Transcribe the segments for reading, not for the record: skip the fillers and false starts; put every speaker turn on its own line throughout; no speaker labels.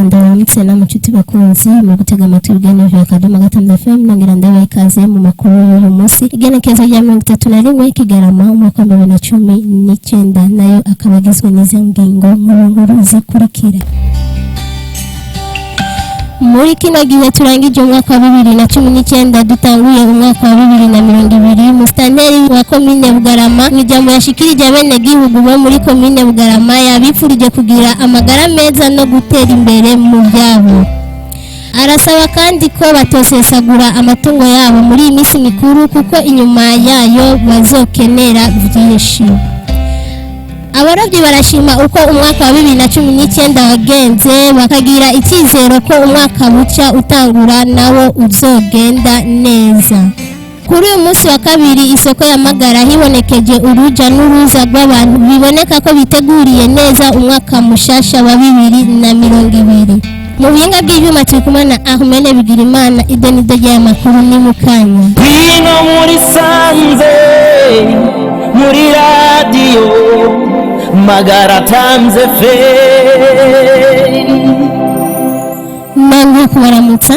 Ndabaramutse namwe nshuti bakunzi mu gutega amatwi ibiganiro vya Akadomo Gatanu FM, nongera ndabaha ikaze mu makuru y'uyu munsi, igenekerezo rya 31 Kigarama, umwaka wa 2019, nayo akaba agizwe n'izi ngingo nkuru nkuru zikurikira. Muri kino gihe turangije umwaka wa 2019, dutanguye umwaka wa 2020, musitanteri wa komine Bugarama mu ijambo yashikirije abenegihugu bo muri komine Bugarama yabipfurije kugira amagara meza no gutera imbere mu byabo. Arasaba kandi ko batosesagura amatungo yabo muri iyi minsi mikuru, kuko inyuma yayo bazokenera byinshi. Abarobyi barashima uko umwaka wa 2019 wagenze, bakagira icyizero ko umwaka buca utangura nawo uzogenda neza. Kuri uyu munsi wa kabiri, isoko ya Magara hibonekeje uruja n'uruza rw'abantu, biboneka ko biteguriye neza umwaka mushasha wa 2020. Mu buhinga bw'ibyuma turi kumwe na Ahmene Bigirimana. Idonido ry'aya makuru ni mukanya.
Ngwino muri sanze, muri radiyo Magara Times FM.
Nange kubaramutsa.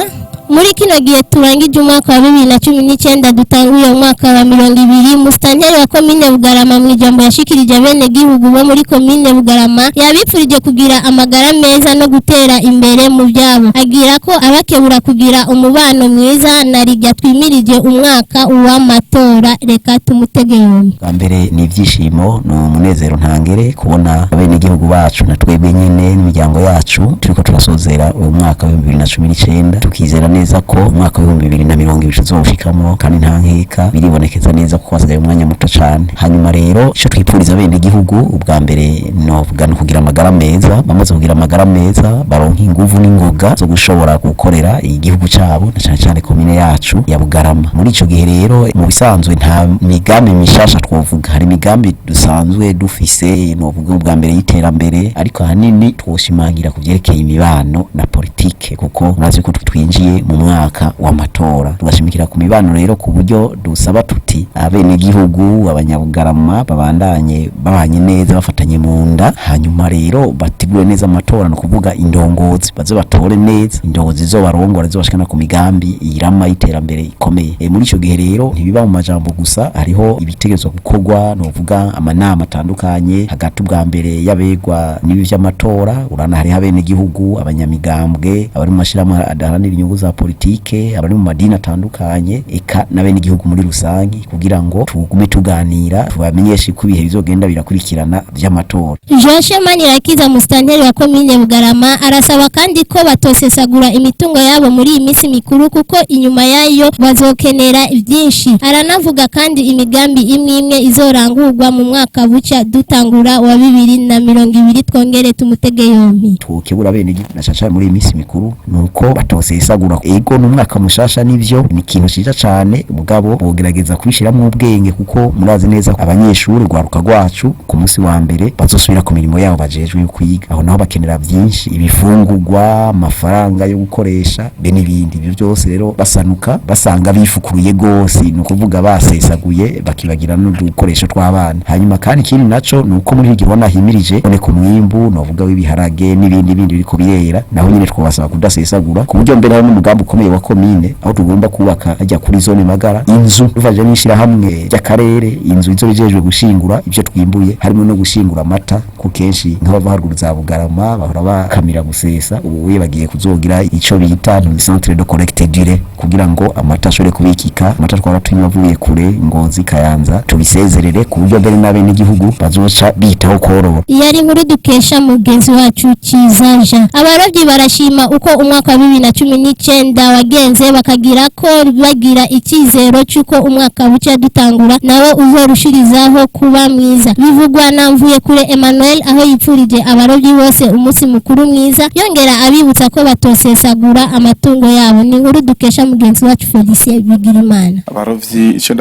Muri kino gihe turangije umwaka wa 2019, dutanguye umwaka wa 20, musitanteri wa komine Bugarama mu ijambo yashikirije abenegihugu bo muri komine Bugarama yabipfurije kugira amagara meza no gutera imbere mu byabo, agira ko abakebura kugira umubano mwiza na rijya twimirije umwaka w'amatora. Reka tumutege yombi.
Bwa mbere ni ibyishimo, ni umunezero ntangere kubona abenegihugu bacu na twebwe nyene n'imiryango yacu turiko turasozera uyu mwaka wa 2019, tukizera neza ko umwaka wa 2020 tuzowushikamo, kandi nta nkeka biribonekeza neza ko hasigaye umwanya muto cane. Hanyuma rero, ico twipfuriza abenegihugu ubwa mbere novuga ni ukugira amagara meza. Bamaze kugira amagara meza, baronka inguvu n'ingoga zo gushobora gukorera igihugu cabo, na cane cane komine yacu ya Bugarama. Muri ico gihe rero, mu bisanzwe nta migambi mishasha twovuga. Hari imigambi dusanzwe dufise, novuga ubwa mbere y'iterambere, ariko ahanini twoshimangira ku vyerekeye imibano na politike, kuko murazi ko twinjiye mu mwaka w'amatora. Tugashimikira ku mibano rero, ku buryo dusaba tuti abenegihugu, abanyabugarama babandanye babanye neza, bafatanye mu nda. Hanyuma rero bategure neza amatora, ni ukuvuga indongozi baze batore neza indongozi zizobarongora, zizobashikana ku migambi irama y'iterambere ikomeye. Muri ico gihe rero ntibiba mu majambo gusa, hariho ibitegerezwa gukorwa, novuga amanama atandukanye hagati ubwa mbere y'abegwa n'ibi vy'amatora. Urana hariho abenegihugu, abanyamigambwe, abari mu mashirahamwe adaharanira inyungu za politike, abari mu madini atandukanye, eka n'abenegihugu muri rusangi, kugira ngo tugume tuganira, tubamenyeshe ko ibihe bizogenda birakurikirana vy'amatora.
Joashe Manirakiza, musitanteri wa komine Bugarama, arasaba kandi ko batosesagura imitungo yabo muri iyi minsi mikuru, kuko inyuma yayo bazokenera byinshi. Aranavuga kandi imigambi imwe imwe izorangurwa mu mwaka buca dutangura wa 2020. Twongere tumutege yombi.
Twokebura bene na cane cane muri iyi minsi mikuru nuko batosesagura. Ego, n'umwaka mushasha nivyo, ni ikintu ciza cane, mugabo bogerageza kubishiramwo ubwenge, kuko murazi neza abanyeshuri, rwaruka rwacu, ku munsi wa mbere bazosubira ku mirimo yabo bajejwe yo kwiga. Aho naho bakenera byinshi: ibifungurwa, amafaranga yo gukoresha, be n'ibindi. Ibyo byose rero basanuka basanga bifukuruye gose, ni ukuvuga basesaguye, bakibagira n'udukoresho tw'abana. Hanyuma kandi ikindi naco ni uko muri iki gihe himirije boneka umwimbu, novuga w'ibiharage n'ibindi bindi biriko birera, naho nyine twabasaba kudasesagura, ku buryo mbere hari n'umugambi ukomeye wa komine aho tugomba kubaka hajya kuri zone Magara inzu dufaje n'ishirahamwe ry'akarere, inzu izo bijejwe gushingura ibyo twimbuye, harimo no gushingura amata, ko kenshi nk'abava haruguru za Bugarama bahora bakamira gusesa. Ubu we bagiye kuzogira ico bita centre de collecte du lait, kugira ngo amata ashobore kubikika. Amata twara tunywa avuye kure, Ngozi, Kayanza, tubisezerere, ku buryo mbere n'abenegihugu bazoca bitaho korora.
Yari inkuru dukesha mugenzi wacu Ciza Jean. Abarobyi barashima uko umwaka wa 2019 wagenze, bakagira ko bagira icyizero cy'uko umwaka buca dutangura nawo uzorushirizaho kuba mwiza. Bivugwa na Mvuye Kure Emmanuel, aho yipfurije abarobyi bose umunsi mukuru mwiza, yongera abibutsa ko batosesagura amatungo yabo. Ni inkuru dukesha mugenzi wacu Felicien Bigirimana.
Abarovyi, icyo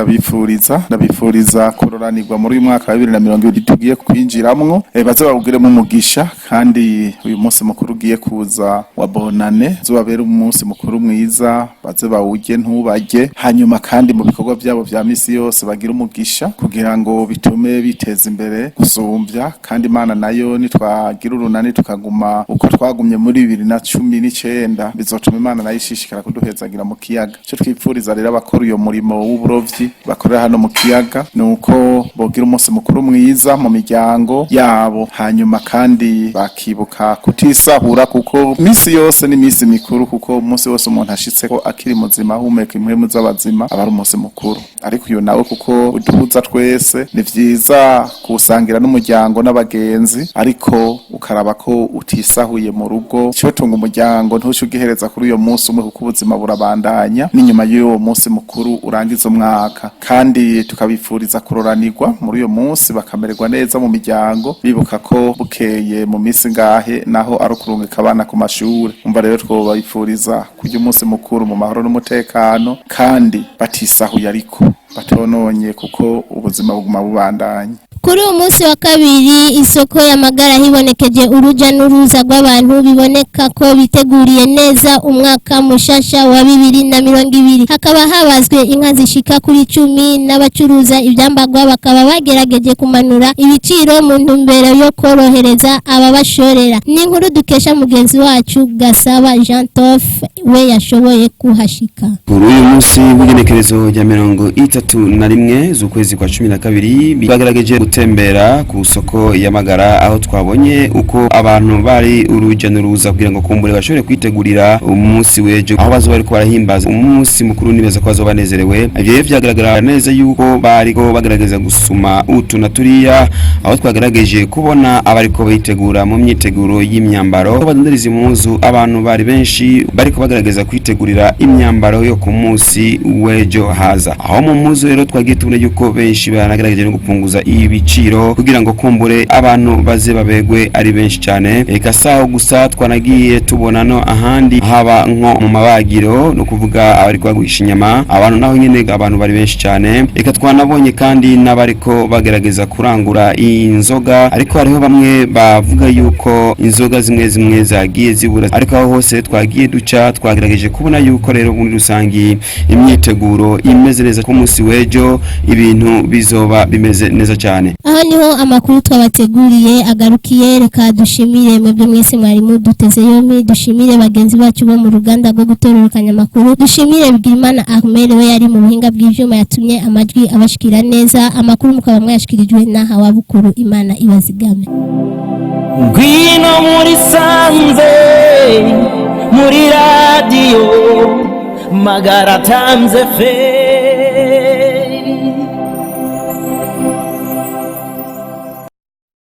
ndabifuriza kuroranirwa muri uyu mwaka wa 2020 tugiye kwinjiramwo, baze bawugiremo umugisha, kandi uyu munsi mukuru ugiye kuza wa Bonane. Bonane, zobabera umunsi mukuru mwiza, baze bawurye ntubarye, hanyuma kandi mu bikorwa byabo vya misi yose bagira umugisha kugira ngo bitume biteza imbere gusumvya. Kandi Imana nayo, nitwagira urunani tukaguma uko twagumye muri 2019, bizotuma Imana nayo ishishikara kuduhezagira mu kiyaga. Ico twipfuriza rero abakora uyo murimo w'uburovyi bakorera hano mu kiyaga ni uko bogira umunsi mukuru mwiza mu miryango yabo, hanyuma kandi bakibuka kutisahura, kuko misi yose ni misi mikuru, kuko umunsi wose umuntu ashitse ko akiri muzima, ahumeka impwemu z'abazima, aba ari umunsi mukuru. Ariko uyo nawe, kuko uduhuza twese, ni vyiza kuwusangira n'umuryango n'abagenzi, ariko ukaraba ko utisahuye mu rugo. Icotunga umuryango ntuce ugihereza kuri uyo munsi umwe, kuko ubuzima burabandanya n'inyuma y'uwo munsi mukuru urangiza umwaka. Kandi tukabifuriza kuroranirwa muri uyo munsi, bakamererwa neza mu miryango, bibuka ko bukeye mu minsi ngahe naho ari ukurungika abana ku mashure. Umva rero, twobabifuriza kurya umunsi mukuru mu mahoro n'umutekano, kandi batisahuye ariko batononye, kuko ubuzima buguma bubandanya.
Kuri uyu munsi wa kabiri, isoko y'Amagara hibonekeje uruja n'uruza rw'abantu, biboneka ko biteguriye neza umwaka mushasha wa 2020. Hakaba habazwe inka zishika kuri 10, n'abacuruza ibyambagwa bakaba bagerageje kumanura ibiciro mu ntumbero yo korohereza ababashorera. Ni inkuru dukesha mugenzi wacu Gasaba Jean Toff, we yashoboye kuhashika.
Kuri uyu munsi w'igenekerezo rya 31 z'ukwezi kwa 12, bagerageje gutembera ku soko y'Amagara, aho twabonye uko abantu bari urujya n'uruza kugira ngo kumbure bashobore kwitegurira umunsi w'ejo, aho bazoba bariko barahimbaza umunsi mukuru. Nibaza ko bazoba banezerewe. Ivyo rero vyagaragara neza yuko bariko bagerageza gusuma utu na turiya, aho twagerageje kubona abariko bitegura mu myiteguro y'imyambaro, aho badandariza impuzu. Abantu bari benshi bariko bagerageza kwitegurira imyambaro yo ku munsi w'ejo haza. Aho mu mpuzu rero twagiye tubona yuko benshi baranagerageje no gupunguza ibiciro kugira ngo kumbure abantu baze babegwe ari benshi cyane. Eka saho gusa, twanagiye tubona no ahandi, haba nko mu mabagiro, no kuvuga abariko bagurisha inyama, abantu naho nyene abantu bari benshi cyane. Eka twanabonye kandi n'abariko bagerageza kurangura inzoga, ariko hariho bamwe bavuga yuko inzoga zimwe zimwe zagiye zibura. Ariko aho hose twagiye duca, twagerageje kubona yuko rero muri rusangi imyiteguro imeze neza, ku munsi w'ejo ibintu bizoba bimeze neza cyane.
Aho niho amakuru twabateguriye agarukiye. Reka dushimire mwebwe mwese mwari muduteze yombi, dushimire bagenzi bacu bo mu ruganda rwo gutororokanya amakuru, dushimire Bigirimana Ahmed, we yari mu buhinga bw'ivyuma yatumye amajwi abashikira neza. Amakuru mukaba mwayashikirijwe na Hawabukuru. Imana ibazigame.
Ngwino muri sanze, muri radiyo Magara Times FM.